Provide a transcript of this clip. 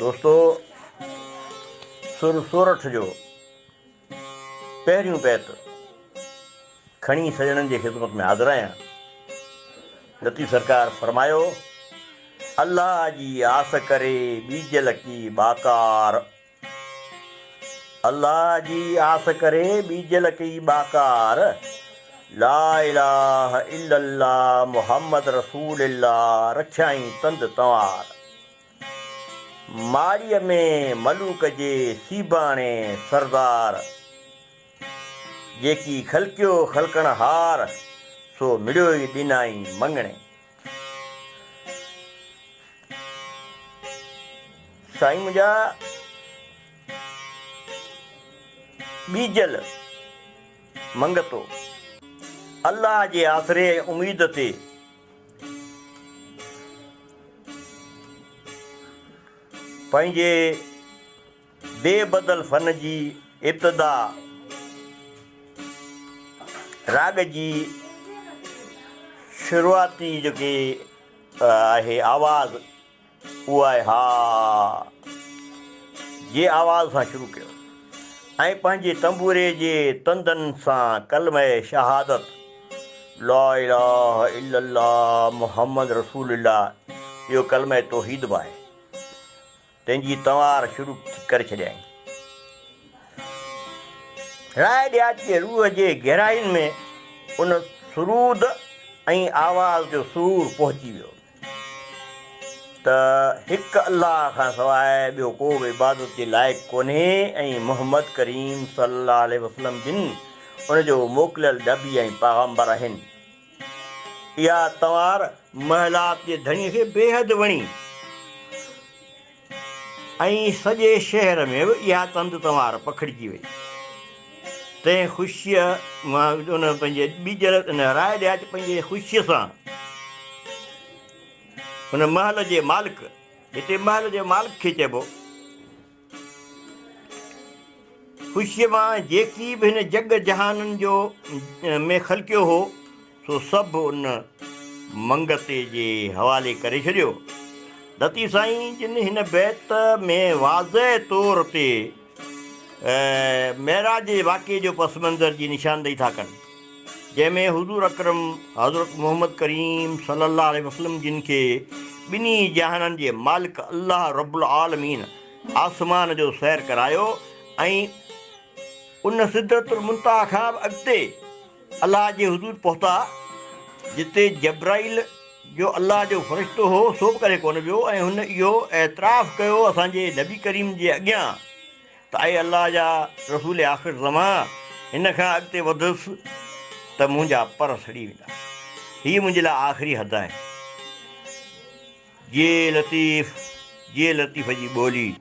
دوستو سر سورٺ جو پهريون بيت کڻي سڄڻن جي خدمت ۾ حاضر آهيان. لطيف سرڪار فرمايو، الله جي آس ڪري ٻيجل ڪي ٻاڪار. الله جي آس ڪري ٻيجل ڪي ٻاڪار. لا اله الا الله محمد رسول الله رکيائين تند تنوار. ماڙيء ۾ ملوڪ جي سيباڻي سردار، جيڪي خلقيو خلقڻهار، سو مڙيوئي ڏنائين مڱڻي. سائين منهنجا ٻيجل منگتو، الله جي آسري ۽ اميد تي، پنهنجي بي بدل فن جي ابتدا راڳ جي شروعاتي جيڪي آهي آواز اهو آهي ها جي آواز سان شروع ڪيو ۽ پنهنجي تنبوري جي تندن سان ڪلمه شهادت لا اله الا الله محمد رسول الله اهو ڪلمه توحيد به آهي تنهن جي تنوار شروع ڪري ڇڏيائين. راء ڏياچ جي روح جي گهراين ۾ ان سرود ۽ آواز جو سرور پهچي ويو. ته هڪ الله کان سواء ٻيو ڪو به عبادت جي لائق ڪونهي ۽ محمد ڪريم صلي الله عليه وسلم جن ان جو موڪليل نبي ۽ پيغمبر آهن. اها تنوار محلات جي ڌڻيء کي بيحد وڻي ۽ سڄي شهر ۾ به اها تند تنوار پکڙجي وئي. تنهن خوشيء مان ان پنهنجي ٻيجل ان راء ڏياچ پنهنجي خوشيء سان ان محل جي مالڪ، هتي محل جي مالڪ کي چئبو، خوشيء مان جيڪي به هن جڳ جهانن جو ۾ خلقيو هو، سو سڀ ان منگتي جي حوالي ڪري ڇڏيو. لطيف سائين جن هن بيت ۾ واضح طور تي معراج جي واقعي جو پس منظر جي نشاندهي ٿا ڪن، جنهن ۾ حضور اڪرم حضرت محمد ڪريم صلي الله عليه وسلم جن کي ٻنهي جهانن جي مالڪ الله رب العالمين آسمان جو سير ڪرايو ۽ ان سدرة المنتهيٰ کان به اڳتي الله جي حضور پهتا، جتي جبرائيل جو الله جو فرشتو هو سو به ڪڏهن ڪونه ويو ۽ هن اهو اعتراف ڪيو اسان جي نبي ڪريم جي اڳيان ته اي الله جا رسول آخر زمان هن کان اڳتي وڌس ته منهنجا پر سڙي ويندا هي منهنجي لاء آخري حد آهي. جيئي لطيف جيئي لطيف جي ٻولي.